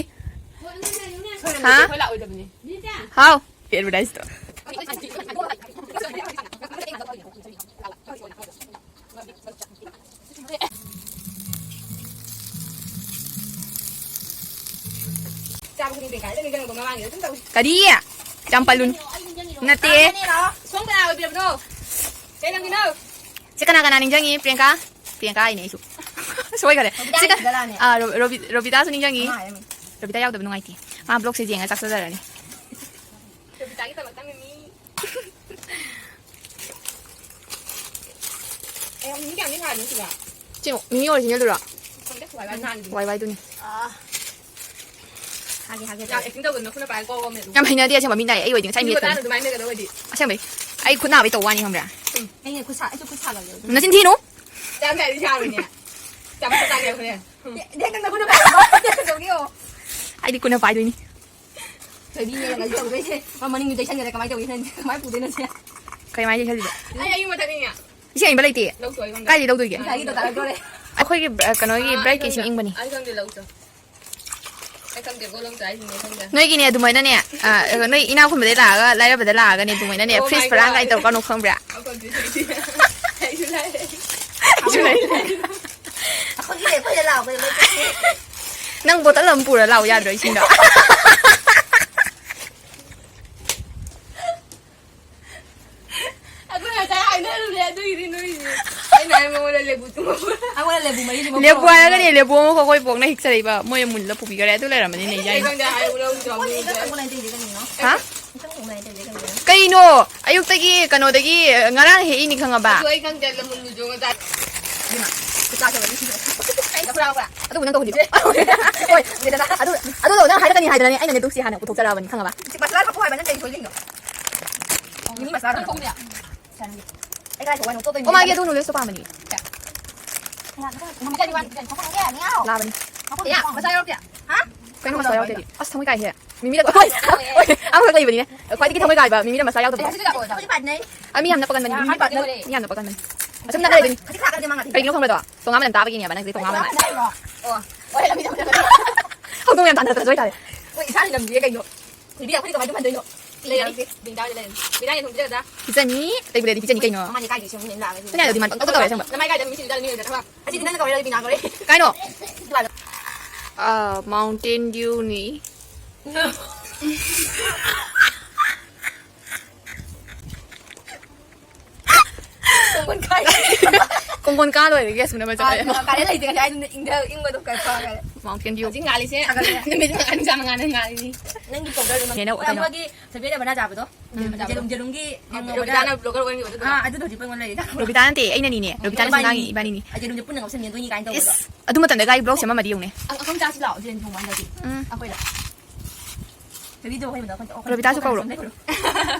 ꯁꯣꯏꯔꯝꯗꯗꯤ ꯍꯥ? ꯑꯩꯈꯣꯏ ꯂꯥꯛꯑꯣꯏꯗꯕꯅꯤ꯫ ꯍꯥꯎ꯫ ꯑꯦꯗꯚꯔꯇꯥꯏꯁꯇꯣ꯫ ꯀꯔꯤ? ꯌꯥꯝ ꯄꯜꯂꯨꯅꯨ꯫ ꯅꯠꯇꯦ꯫ ꯁꯣꯝ ꯀꯅꯥ ꯑꯣꯏꯕꯤꯔꯕꯅꯣ? ꯁꯤ ꯀꯅꯥ ꯀꯅꯥ ꯅꯤꯡꯁꯤꯡꯉꯤ? ꯄ꯭ꯔꯤꯌꯥꯡꯀꯥ? ꯄ꯭ꯔꯤꯌꯥꯡꯀꯥ ꯍꯥꯏꯅꯦ ꯑꯩꯁꯨ꯫ ꯁꯣꯏꯈꯔꯦ꯫ ꯁꯤ ꯀ-, ꯔꯣꯕꯤꯇꯥꯁꯨ ꯅꯤꯡꯁꯤꯡꯉꯤ꯫ ꯔꯣꯕꯤꯇꯥ ꯌꯥꯎꯗꯕ ꯅꯨꯡꯉꯥꯏꯇꯦ꯫ ꯃꯥ vlogꯁꯦ ꯌꯦꯡꯉ ꯆꯥꯛ ꯆꯥꯖꯔꯅꯤ꯫ ꯔꯣꯕꯤꯇꯥꯒꯤ ꯇꯧꯔꯛꯇꯕꯅꯤ ꯃꯤ꯫ ꯑꯦ, ꯃꯤ ꯀꯌꯥꯝꯗꯤ ꯊꯥꯅꯣ ꯁꯤꯗ? ꯁꯤ ꯃꯤ originalꯗꯨꯔꯣ? ꯈꯪꯗꯦ, ꯋꯥꯏ ꯋꯥꯏ ꯅꯍꯥꯟꯒꯤ꯫ ꯋꯥꯏ ꯋꯥꯏꯗꯨꯅꯤ꯫ ꯑꯥ꯫ ꯍꯥꯏꯒꯦ, ꯍꯥꯏꯒꯦ ꯌꯥꯝ ꯇꯧꯋꯦ꯫ Acting ꯇꯧꯒꯅꯨ, ꯈꯨꯠꯅ ꯄꯥꯏꯔꯒ ꯀꯣꯛ ꯀꯣꯛ ꯃꯦꯠꯂꯨ꯫ ꯌꯥꯝ ꯍꯩꯅꯗꯦ ꯑꯁꯦꯡꯕ, ꯃꯤꯅ ꯑꯩ ꯑꯣꯏꯗꯤ ꯉꯁꯥꯏ ꯃꯤ ꯃꯦꯠꯈ꯭ꯔꯅꯤ꯫ ꯃꯆꯥꯅ ꯑꯗꯨꯃꯥꯏꯅ ꯃꯦꯠꯀꯗꯧ ꯑꯣꯏꯗꯤ꯫ ꯑꯁꯦꯡꯕꯩ꯫ ꯑꯩ ꯈꯨꯠ ꯅꯥꯕꯩ ꯇꯧꯕ ꯋꯥꯅꯤ ꯈꯪꯕ꯭ꯔꯥ? ꯎꯝ꯫ ꯑꯩꯅ ꯈꯨꯠ ꯁꯥ-, ꯑꯩꯁꯨ ꯈꯨꯠ ꯁꯥꯒꯠꯂꯦ ꯑꯗꯨꯝ꯫ ꯅꯆꯤꯟ ꯊꯤꯅꯨ꯫ ꯌꯥꯝ ꯍꯩꯅꯗꯤ ꯁꯥꯕꯅꯦ꯫ ꯆꯥꯕ ꯆꯥꯒꯦ ꯍꯣꯔꯦꯟ꯫ ꯎꯝ꯫ ꯍꯦꯛ ꯅꯪꯅ ꯈꯨꯠꯅ ꯄꯥꯏꯔꯒ ꯀꯣꯛ ꯃꯦꯠꯀꯗꯧꯅꯤ ꯌꯦꯡꯉꯣ꯫ ꯑꯩꯗꯤ ꯈꯨꯠꯅ ꯄꯥꯏꯗꯣꯏꯅꯤ꯫ ꯊꯣꯏꯕꯤꯅꯦ ꯉꯁꯤ ꯇꯧꯗꯣꯏꯁꯦ꯫ ꯃꯥ ꯃꯅꯤꯡꯗ ꯇꯩꯁꯟꯈ꯭ꯔꯦ, ꯀꯃꯥꯏꯅ ꯇꯧꯅꯤ ꯈꯪꯗꯦ꯫ ꯀꯃꯥꯏꯅ ꯄꯨꯗꯣꯏꯅꯣ ꯁꯦ? ꯀꯩꯃꯥꯏꯅ ꯇꯩꯁꯜꯂꯤꯕ? ꯑꯩ ꯑꯌꯨꯛ ꯃꯊꯛꯅꯤꯅꯦ꯫ ꯏꯁꯤꯡ ꯑꯌꯤꯡꯕ ꯂꯩꯇꯦ꯫ ꯂꯧ ꯆꯣ ꯑꯩꯉꯣꯟꯗ꯫ ꯀꯥꯏꯗꯩ ꯂꯧꯗꯣꯏꯒꯦ? ꯉꯁꯥꯏꯒꯤꯗꯣ ꯇꯥꯔꯛꯇꯣꯔꯦ꯫ ꯑꯩꯈꯣꯏꯒꯤ, ꯑ, ꯀꯩꯅꯣꯒꯤ ꯑꯥ, brightꯀꯤ ꯏꯁꯤꯡ ꯏꯪꯕꯅꯤ꯫ ꯑꯩ ꯈꯪꯗꯦ, ꯂꯧ ꯆꯣ꯫ ꯑꯩ ꯈꯪꯗꯦꯀꯣ, ꯂꯧ ꯆꯣ ꯍꯥꯏꯁꯤꯅꯦ, ꯈꯪꯗꯦ꯫ ꯅꯣꯏꯒꯤꯅꯦ ꯑꯗꯨꯃꯥꯏꯅꯅꯦ, ꯑ, ꯅꯣꯏ ꯏꯅꯥꯛ ꯈꯨꯟꯕꯗꯩ ꯂꯥꯛꯑꯒ ꯂꯥꯏꯔꯕꯗ ꯂꯥꯛꯑꯒꯅꯦ ꯑꯗꯨꯃꯥꯏꯅꯅꯦ, Oh fridge my ꯐꯔꯥꯡ ꯀꯥꯏ God꯫ ꯇꯧꯔꯛꯀꯅꯣ ꯈꯪꯕ꯭ꯔꯥ? ꯑꯩꯈꯣꯏ ꯑꯗꯨꯗꯤ ꯑꯩꯁꯨ ꯂꯥꯏꯔꯦ꯫ ꯑꯩꯁꯨ ꯂꯥꯏꯔꯦ꯫ ꯑꯩꯈꯣꯏꯒꯤ ꯑꯩꯈꯣꯏꯗ ꯂꯥꯛꯑꯣ, ꯑꯩꯈꯣꯏꯗ ꯂꯣꯏ ꯆꯠꯁꯦ꯫ ꯅꯪ bottle ꯑꯃ ꯄꯨꯔ ꯂꯥꯛꯑꯣ ꯌꯥꯗ꯭ꯔꯣ ꯏꯁꯤꯡꯗꯣ? ꯑꯗꯨ ꯉꯁꯥꯏ ꯍꯥꯏꯅꯔꯨꯔꯦ, ꯑꯗꯨꯒꯤꯗꯤ ꯅꯣꯏꯁꯦ꯫ ꯑꯩꯅ ꯍꯥꯏ ꯃꯉꯣꯟꯗ ꯂꯦꯕꯨ ꯇꯨꯝꯃꯣ꯫ ꯑꯩꯉꯣꯟꯗ ꯂꯦꯕꯨ ꯃꯔꯤꯁꯦ ꯂꯦꯕꯨ ꯍꯥꯏꯔꯒꯅꯦ, ꯂꯦꯕꯨ ꯑꯃꯈꯛ ꯑꯩꯈꯣꯏ ꯕꯣꯛꯅ ꯍꯦꯛꯆꯔꯛꯏꯕ, ꯃꯣꯏ ꯃꯨꯜꯂ ꯄꯨꯕꯤꯈꯔꯦ, ꯑꯗꯨ ꯂꯩꯔꯝꯃꯅꯤꯅꯦ, ꯑꯩ ꯌꯥꯏ꯫ ꯈꯪꯗꯦ, ꯍꯥꯏ ꯂꯧꯗ꯭ꯔꯣ, ꯃꯣꯏ ꯂꯧꯗ꯭ꯔꯣ꯫ ꯍꯥ? ꯀꯩꯅꯣ? ꯑꯌꯨꯛꯇꯒꯤ ꯀꯩꯅꯣꯗꯒꯤ ꯉꯔꯥꯡ ꯍꯦꯛꯏꯅꯤ ꯈꯪꯉꯕ? ꯑꯗꯨ ꯑꯩ ꯈꯪꯗꯦ, ꯂꯃꯨꯟ ꯂꯨꯖꯧ ꯉꯁꯥꯏ꯫ ꯏꯕꯦꯝꯃ, ꯈꯨꯠ ꯆꯥ ꯇꯧꯔꯅꯤ꯫ ꯑꯩ ꯆꯐꯨ ꯂꯥꯛꯄ꯭ꯔꯥ? ꯑꯗꯨꯕꯨ ꯅꯪ ꯇꯧꯍꯜꯂꯤꯗꯣ꯫ ꯍꯣꯏ, ꯗꯦꯗꯅ꯫ ꯑꯗꯨ, ꯑꯗꯨꯗꯣ ꯅꯪ ꯍꯥꯏꯔꯛꯀꯅꯤ ꯍꯥꯏꯗꯅꯅꯦ ꯑꯩꯅꯅꯦ ꯗꯨꯛꯁꯤ ꯍꯥꯟꯅ ꯄꯨꯊꯣꯛꯆꯔꯛꯑꯕꯅꯤ ꯈꯪꯉꯕ? ꯃꯁꯂꯥ ꯊꯛꯄ ꯍꯥꯏꯕ ꯅꯪ ꯀꯩ ꯁꯣꯏꯗꯣꯏꯅꯣ? ꯃꯤꯃꯤ ꯃꯁꯂꯥ ꯊꯛꯄ꯫ ꯑꯩ ꯀꯥꯏ ꯊꯣꯛꯑꯣ ꯍꯥꯏꯅꯣ? ꯑꯣ, ꯃꯥꯒꯤ ꯑꯗꯨ noodlesꯇꯣ ꯄꯥꯝꯕꯅꯤ꯫ ꯂꯥꯕꯅꯤ꯫ ꯃꯁꯂꯥ ꯌꯥꯎꯔꯛꯇꯦ꯫ ꯍꯥ? ꯀꯩꯅꯣ ꯃꯁꯂꯥ ꯌꯥꯎꯔꯛꯇꯦꯗꯤ? ꯑꯁ, ꯊꯃꯣꯏ ꯀꯥꯏꯍꯦ꯫ ꯃꯤꯃꯤꯗ ꯍꯣꯏ, ꯍꯣꯏ, ꯑꯃꯈꯛ ꯂꯩꯕꯅꯤꯅꯦ꯫ ꯈ꯭ꯋꯥꯏꯗꯒꯤ ꯊꯃꯣꯏ ꯀꯥꯏꯕ ꯃꯤꯃꯤꯗ ꯃꯁꯂꯥ ꯌꯥꯎꯗꯕꯗꯣ꯫ ꯑꯦ, ꯍꯧꯖꯤꯛ ꯂꯥꯛꯑꯣ, ꯍꯧꯖꯤꯛ ꯄꯥꯏꯗꯅꯦ꯫ ꯑ, ꯃꯤ ꯌꯥꯝꯅ ꯄꯛꯀꯟꯕꯅꯤ꯫ ꯃꯤꯃꯤ ꯄꯥꯛꯅ ꯃꯤ ꯌꯥꯝꯅ ꯄꯛꯀꯟꯕꯅꯤ꯫ ꯑꯁꯨꯝ ꯅꯠꯇ꯭ꯔꯗꯤ ꯍꯧꯖꯤꯛ ꯂꯥꯛꯀꯅꯤ ꯃꯥ ꯉꯥꯛꯇꯤ꯫ ꯀꯩꯒꯤꯅꯣ ꯈꯪꯕ꯭ꯔꯗꯣ? ꯇꯣꯉꯥꯟꯕ ꯂꯝ ꯇꯥꯕꯒꯤꯅꯦꯕ ꯅꯪꯁꯦ ꯇꯣꯉꯥꯟꯕ ꯂꯝ꯫ ꯑꯣ, ꯍꯣꯏ, ꯂꯝꯕꯤ ꯆꯠꯄꯗ꯫ ꯍꯧꯗꯣꯡ ꯌꯥꯝ ꯇꯥꯟꯅꯔꯛꯄꯁꯨ ꯍꯥꯏꯇꯥꯔꯦ꯫ ꯍꯣꯏ, ꯏꯁꯥꯒꯤ ꯂꯝꯁꯤꯗꯤ ꯀꯩꯅꯣ? ꯊꯣꯏꯕꯤ, ꯑꯩꯈꯣꯏꯗꯤ ꯀꯃꯥꯏꯅ ꯇꯧꯍꯟꯗꯣꯏꯅꯣ? ꯂꯩꯔꯗꯤ ꯕꯤꯟꯗꯥ ꯍꯣꯏꯗ ꯂꯩꯔꯅꯤ꯫ ꯕꯤꯟꯗꯥ ꯌꯦꯟ ꯊꯣꯡꯕ ꯄꯤꯖꯒꯗ꯭ꯔꯥ? ꯄꯤꯖꯅꯤ꯫ ꯀꯩꯕꯨ ꯂꯩꯔꯗꯤ ꯄꯤꯖꯅꯤ ꯀꯩꯅꯣ꯫ ꯃꯃꯥꯅꯤ ꯀꯥꯏꯗꯣꯏꯁꯦ ꯃꯤ ꯂꯥꯛꯑꯒ꯫ ꯁꯣꯅꯤꯌꯥꯗꯣ demand ꯄꯪꯇꯧ ꯇꯧꯋꯦ ꯑꯁꯦꯡꯕ꯫ ꯅꯃꯥꯏ ꯀꯥꯏꯗ ꯃꯤ ꯁꯤꯡꯖꯥ ꯃꯤ ꯑꯣꯏꯗ ꯊꯕꯛ꯫ ꯑꯁꯤꯗꯤ ꯅꯪꯅ ꯀꯧꯔꯦ ꯕꯤꯟꯗꯥ ꯀꯧꯔꯦ꯫ ꯀꯥꯏꯅꯣ? ꯑꯗꯨꯀꯥꯟꯗ꯫ ꯑ, Mountain Dewꯅꯤ꯫ ꯀꯣꯡꯒꯣꯟ ꯀꯥꯏ꯫ ꯀꯣꯡꯒꯣꯟ ꯀꯥ ꯂꯣꯏꯔꯦ ꯒ꯭ꯌꯥꯁ ꯃꯨꯟꯅꯕ ꯆꯠꯂꯦ꯫ ꯀꯥꯂꯦꯟ ꯂꯩꯇꯦ ꯉꯁꯥꯏ ꯑꯗꯨꯅ ꯏꯪꯗ ꯏꯪꯕꯗꯣ ꯀꯩ ꯐꯥꯈꯔꯦ꯫ Mountain Dew꯫ ꯍꯧꯖꯤꯛ ꯉꯥꯜꯂꯤꯁꯦ ꯊꯥꯒꯠꯂꯦ꯫ ꯅꯨꯃꯤꯠ ꯃꯉꯥ ꯅꯨꯃꯤꯠ ꯃꯉꯥ ꯅꯪ ꯉꯥꯜꯂꯤꯅꯤ꯫ ꯅꯪꯒꯤ powder ꯗꯨꯅ꯫ ꯀꯩꯅꯣ, ꯀꯩꯅꯣ꯫ ꯑꯃꯒꯤ ꯁꯦꯕꯦꯠ ꯑꯃꯅ ꯆꯥꯕꯗꯣ꯫ ꯎꯝ꯫ ꯌꯦꯔꯨꯝ, ꯌꯦꯔꯨꯝꯒꯤ, ꯌꯦꯔꯨꯝ ꯉꯧꯕꯗ꯫ ꯔꯣꯕꯤꯇꯥꯅ blogger ꯑꯣꯏꯔꯝꯃꯤꯕ ꯑꯗꯨꯗꯣ꯫ ꯑꯥ, ꯑꯗꯨꯗꯣ ꯍꯧꯖꯤꯛ ꯄꯨꯟꯅ ꯂꯩꯔꯦ꯫ ꯔꯣꯕꯤꯇꯥ ꯅꯠꯇꯦ, ꯑꯩꯅꯅꯤꯅꯦ꯫ ꯔꯣꯕꯤꯇꯥꯅꯁꯨ ꯏꯕꯥꯅꯤ꯫ ꯉꯥꯡꯉꯤ, ꯏꯕꯥꯅꯤꯅꯤ꯫ ꯑ, ꯌꯦꯔꯨꯝꯁꯦ ꯄꯨꯟꯅ ꯉꯧꯁꯟꯒꯦ ꯅꯣꯏꯅꯤ ꯀꯥꯏꯅ ꯇꯧꯕꯗꯣ꯫ ꯏꯁ, ꯑꯗꯨ ꯃꯇꯝꯗ ꯒꯥꯔꯤ vlog ꯁꯦꯝꯃꯝꯃꯗꯤ ꯌꯦꯡꯉꯨꯅꯦ꯫ ꯑꯪ-, ꯑꯪꯀꯪ ꯆꯥꯁꯤ ꯂꯥꯛꯑꯣ, ꯌꯦꯟ ꯊꯣꯡꯕ ꯍꯟꯗꯛꯇꯤ꯫ ꯎꯝ꯫ ꯑꯩꯈꯣꯏꯗ꯫ ꯊꯣꯏꯕꯤꯗꯣ ꯍꯣꯏ ꯃꯅꯥꯛ ꯈꯣꯏꯗ꯫ ꯑꯣ, ꯔꯣꯕꯤꯇꯥꯁꯨ ꯀꯧꯔꯣ꯫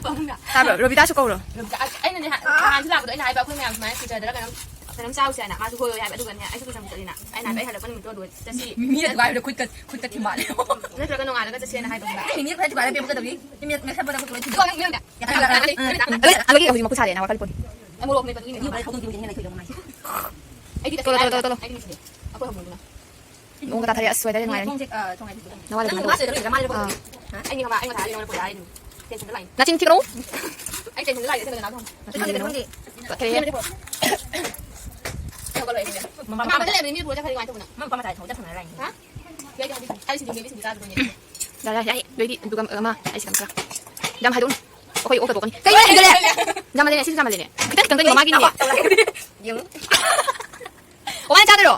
ꯐꯃꯨꯡꯗ꯫ ꯇꯥꯕ꯭ꯔꯣ? ꯔꯣꯕꯤꯇꯥꯁꯨ ꯀꯧꯔꯣ꯫ ꯔꯣꯕꯤꯇꯥ, ꯑꯁ, ꯑꯩꯅꯅꯦ ꯍ-, ꯅꯍꯥꯟꯁꯨ ꯂꯥꯛꯄꯗꯣ ꯑꯩꯅ ꯍꯥꯏꯕ ꯑꯩꯈꯣꯏ ꯃꯌꯥꯝ ꯁꯨꯃꯥꯏꯅ ꯁꯤꯡꯖꯗꯔ ꯀꯩꯅꯣꯝ, ꯀꯩꯅꯣꯝ ꯆꯥꯎꯁꯦ ꯍꯥꯏꯅ꯫ ꯃꯥꯁꯨ ꯍꯣꯏ ꯍꯣꯏ ꯍꯥꯏꯕ꯫ ꯑꯗꯨꯒꯅꯦ ꯑꯩꯁꯨ ꯀꯣꯏꯁꯟ ꯆꯠꯂꯤꯅ꯫ ꯑꯩꯅ ꯍꯥꯏꯕ ꯑꯩ ꯍꯜꯂꯛꯄ ꯅꯨꯃꯤꯠꯇꯣ ꯑꯗꯨꯒ ꯆꯠꯁꯤ꯫ ꯃꯤ ꯑꯗꯨ ꯍꯥꯏꯕꯗ ꯈꯨꯠꯀ, ꯈꯨꯠꯀ ꯊꯤꯟꯕꯥꯜꯂꯦ꯫ ꯅꯠꯇ꯭ꯔꯒ ꯅꯣꯡꯉꯥꯜꯂꯒ ꯆꯠꯁꯦꯅ ꯍꯥꯏꯗꯧꯕ꯫ ꯑꯩ ꯃꯤ ꯈꯔ ꯊꯤꯟꯕꯥꯜꯂꯦ ꯄꯦꯝ ꯀꯩꯗꯧꯏ? ꯃꯤ ꯃꯦꯠ-, ꯃꯦꯠ ꯁꯦꯝꯕꯗ ꯈꯨꯠ ꯂꯣꯏ ꯊꯤꯟꯕꯥꯜꯂꯦ꯫ ꯑꯗꯨ, ꯑꯗꯨꯒꯤ ꯍꯧꯖꯤꯛ ꯃꯈꯨꯠ ꯁꯥꯗꯦꯅ ꯋꯥꯈꯜ ꯄꯨꯅꯤ꯫ ꯑꯃꯣꯔꯣꯛ ꯃꯦꯠꯄꯗꯨꯒꯤꯅꯦ꯫ ꯃꯤ ꯈꯔ ꯊꯧꯗꯣꯡ ꯊꯤꯟꯕꯤꯅꯦ ꯂꯩꯊꯣꯛꯏꯗꯣ ꯃꯃꯥꯏꯁꯦ꯫ ꯑꯩꯗꯤ ꯇꯣꯂꯣ, ꯇꯣꯂꯣ, ꯇꯣꯂꯣ, ꯇꯣꯂꯣ꯫ ꯑꯩꯗꯤ ꯅꯨꯡꯁꯤꯗꯦ꯫ ꯑꯩꯈꯣꯏ ꯍꯧꯗꯣꯡꯗꯨꯅ꯫ ꯅꯣꯡꯒ ꯇꯥꯊꯔꯛꯑꯦ ꯑꯁ ꯋꯦꯗꯔꯁꯦ ꯅꯨꯡꯉꯥꯏꯔꯅꯤ꯫ ꯊꯣꯡꯁꯦ, ꯑ, ꯊꯣꯡ ꯍꯥꯏꯗꯤ ꯅꯋꯥ ꯂꯩꯕ ꯅꯪ ꯅꯠꯇ꯭ꯔꯣ? ꯃꯥꯁꯨ ꯂꯩꯔꯝꯃꯤꯗ ꯃꯥ ꯂꯩꯔꯝꯃꯤꯗ꯫ ꯑꯥ꯫ ꯑꯩ ꯉꯍꯥꯛ, ꯑꯩ ꯉꯁꯥꯏ ꯅꯉꯣꯟꯗ ꯄꯨꯔꯛꯑꯦ ꯍꯥꯏꯗꯨ꯫ ꯇꯦꯟꯁꯟꯗ ꯂꯥꯛꯏ꯫ ꯅꯆꯤꯟ ꯊꯤꯒꯅꯨ꯫ ꯑꯩ ꯇꯦꯟꯁꯟꯗ ꯂꯥꯛꯏ, ꯇꯦꯟꯁꯟꯗ ꯂꯥꯛꯏ꯫ ꯅꯆꯤꯟ ꯊꯤꯒꯅꯨ꯫ ꯇꯠꯈ꯭ꯔꯦ꯫ ꯍꯧꯒꯠꯂꯣ, ꯑꯩ ꯉꯁꯥꯏ꯫ ꯃꯃꯥ ꯃꯊꯟꯇ ꯂꯩꯕꯅꯤ, ꯃꯤ ꯄꯨꯔ ꯆꯠꯈ꯭ꯔꯗꯤ ꯀꯃꯥꯏꯅ ꯇꯧꯕꯅꯣ? ꯃꯥ ꯃꯄꯥ ꯃꯆꯥ ꯊꯧ ꯆꯠꯈ꯭ꯔꯦ ꯍꯥꯏꯅꯤ꯫ ꯍꯥ? ꯌꯥꯏ, ꯌꯥꯏ, ꯌꯥꯏ꯫ ꯑꯩ ꯁꯤꯡꯖꯨ ꯃꯦꯠꯂꯤ, ꯁꯤꯡꯖꯨ ꯆꯥꯗꯕꯅꯦ꯫ ꯌꯥꯔꯦ, ꯌꯥꯔꯦ, ꯌꯥꯔꯦ꯫ ꯂꯣꯏꯗꯤ, ꯑꯗꯨꯒ ꯑꯃ, ꯑꯩ ꯁꯤꯗ ꯑꯃ ꯆꯥ-, ꯌꯥꯝ ꯍꯥꯏꯗꯣꯛꯅꯨ꯫ ꯑꯩꯈꯣꯏ ꯑꯣꯛꯀ ꯇꯣꯛꯀꯅꯤ꯫ ꯀꯩꯅꯣ, ꯍꯦꯟꯖꯜꯂꯦ꯫ ꯌꯥꯝ ꯃꯥꯜꯂꯦꯅꯦ, ꯁꯤꯁꯨ ꯌꯥꯝ ꯃꯥꯜꯂꯦꯅꯦ꯫ ꯈꯤꯇꯪ, ꯈꯤꯇꯪ ꯀꯩꯅꯣ ꯃꯃꯥꯒꯤꯅꯤꯅꯦ꯫ ꯌꯦꯡꯉꯨ꯫ ꯀꯃꯥꯏꯅ ꯆꯥꯗꯣꯏꯔꯣ?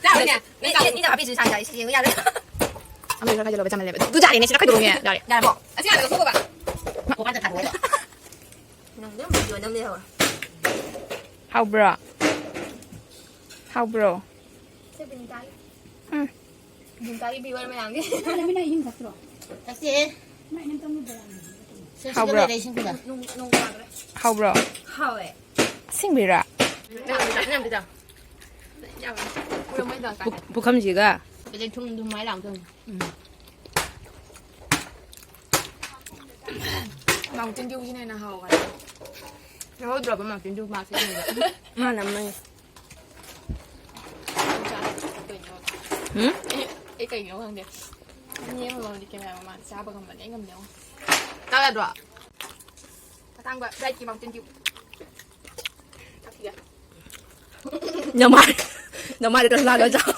ꯆꯥꯔꯣꯏꯅꯦ꯫ ꯃꯤ, ꯃꯤ, ꯃꯤꯅ ꯍꯥꯞꯄꯤꯁꯨ ꯁꯥꯡ ꯁꯥꯡ ꯌꯦꯡꯉꯨ ꯌꯥꯔꯣꯏ꯫ ꯑꯃ ꯂꯩꯔꯒ ꯀꯥꯏꯗ ꯂꯧꯕ ꯆꯥꯃꯜꯂꯦꯕ? ꯑꯗꯨ ꯇꯥꯔꯦꯅꯦ, ꯁꯤꯗ ꯀꯩꯗꯧꯔꯒꯦ? ꯌꯥꯔꯦ꯫ ꯌꯥꯔꯕꯣ? ꯑꯁꯤ ꯍꯥꯟꯅ ꯂꯧꯊꯣꯛꯈꯣꯕ꯫ ꯃꯄꯥꯟꯗ ꯊꯥꯗꯣꯛꯑꯣ꯫ ꯅꯪ ꯑꯗꯨꯝ ꯚꯤꯗꯤꯑꯣ ꯅꯝ ꯂꯩꯍꯧꯔꯣ꯫ ꯍꯥꯎꯕ꯭ꯔꯣ? ꯍꯥꯎꯕ꯭ꯔꯣ? ꯁꯤ ꯕꯤꯅꯤꯇꯥꯒꯤ꯫ ꯎꯝ꯫ ꯕꯤꯅꯤꯇꯥꯒꯤ viewer ꯃꯌꯥꯝꯒꯤ꯫ ꯅꯪ ꯂꯩꯃꯤꯟꯅ ꯏꯁꯤꯡ ꯊꯛꯇ꯭ꯔꯣ? ꯊꯛꯇꯦꯍꯦ꯫ ꯃꯥꯏ ꯅꯪ ꯇꯧꯅꯤꯡꯕ꯭ꯔꯥ? ꯁꯤ ꯁꯤꯗ ꯍꯥꯎꯕ꯭ꯔꯣ? ꯂꯩꯔꯦ ꯏꯁꯤꯡꯗꯨꯗ꯫ ꯅꯣꯡ, ꯅꯣꯡ ꯇꯥꯈ꯭ꯔꯦ꯫ ꯍꯥꯎꯕ꯭ꯔꯣ? ꯍꯥꯎꯋꯦ꯫ ꯑꯁꯦꯡꯕꯩꯔꯥ? ꯌꯥꯝ, ꯌꯥꯝ, ꯌꯥꯝ, ꯌꯥꯝ꯫ ꯄꯨꯈꯝꯁꯤꯒ꯫ ꯑꯗꯩ ꯊꯨꯝ, ꯊꯨꯝ ꯃꯥꯏ ꯂꯥꯎꯗꯧꯅꯤ꯫ ꯎꯝ꯫ Mountain Dew ꯁꯤꯅ ꯍꯦꯟꯅ ꯍꯥꯎꯒꯅꯤ꯫ ꯂꯧꯍꯧꯗ꯭ꯔꯕ Mountain Dew ꯃꯥꯁꯦ? ꯃꯥ ꯅꯝꯃꯅꯤ꯫ ꯎꯝ? ꯑꯩ, ꯑꯩ ꯀꯩꯒꯤꯅꯣ ꯈꯪꯗꯦ꯫ ꯃꯤ ꯑꯃꯃꯝꯗꯤ camera ꯃꯃꯥꯡꯗ ꯆꯥꯕ ꯉꯝꯕꯅꯦ, ꯑꯩ ꯉꯝꯗꯦꯉꯣ꯫ ꯆꯥ ꯌꯥꯗ꯭ꯔꯣ? ꯑꯇꯥꯡꯕ diet ꯀꯤ Mountain Dew꯫ ꯊꯛꯈꯤꯒꯦ꯫ ꯅꯃꯥꯏ, ꯅꯃꯥꯏꯗ ꯂꯥꯜꯂ ꯆꯥꯎ꯫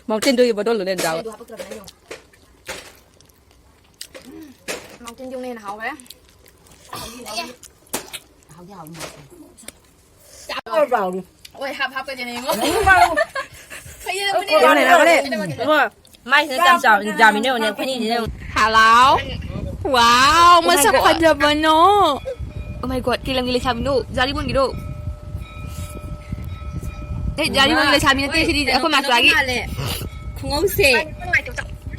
Mountain Dew ꯒꯤ bottle ꯗꯨꯅ ꯍꯦꯟꯅ ꯆꯥꯎ꯫ ꯑꯗꯨ ꯍꯥꯄꯛꯇ꯭ꯔꯕꯅꯦ ꯑꯩꯅ꯫ ꯌꯨꯝꯅ ꯍꯦꯟꯅ ꯍꯥꯎꯈ꯭ꯔꯦ꯫ ꯍꯥꯎꯗꯤ ꯍꯥꯎꯅꯤ꯫ ꯆꯥꯕ꯭ꯔꯣ? ꯍꯣꯏ, ꯍꯥꯞ ꯍꯥꯞꯀꯗꯣꯏꯅꯦ ꯌꯦꯡꯉꯣ꯫ ꯎꯝ, ꯍꯥꯎ꯫ ꯈꯩꯌꯦ, ꯃꯨꯟꯅ ꯍꯣꯔꯦꯟ, ꯌꯦꯡꯉꯣ꯫ ꯍꯣꯔꯦꯟ꯫ ꯍꯣꯏ꯫ ꯃꯥꯏꯁꯤꯅ ꯌꯥꯝ ꯆꯥꯎ-, ꯌꯥꯝꯃꯤꯅꯦ, ꯌꯦꯡꯉꯣꯅꯦ, ꯑꯩꯈꯣꯏꯅꯤꯁꯤꯅ ꯌꯦꯡꯉꯣ꯫ ꯍꯂꯥꯎ꯫ ꯋꯥꯎ, Oh my ꯃꯁꯛ God. ꯐꯖꯕꯅꯣ꯫ Oh my God, ꯀꯩ ꯂꯝꯒꯤ ꯂꯩꯁꯥꯕꯤꯅꯣ? ꯖꯥꯔꯤꯕꯣꯟꯒꯤꯔꯣ? ꯑꯦ, ꯖꯥꯔꯤꯕꯣꯟꯒꯤ ꯂꯩꯁꯥꯕꯤ ꯅꯠꯇꯦ, ꯁꯤꯗꯤ ꯑꯩꯈꯣꯏ ꯃꯥꯁꯇꯔꯒꯤ꯫ ꯈꯨꯡꯒꯪꯁꯦ꯫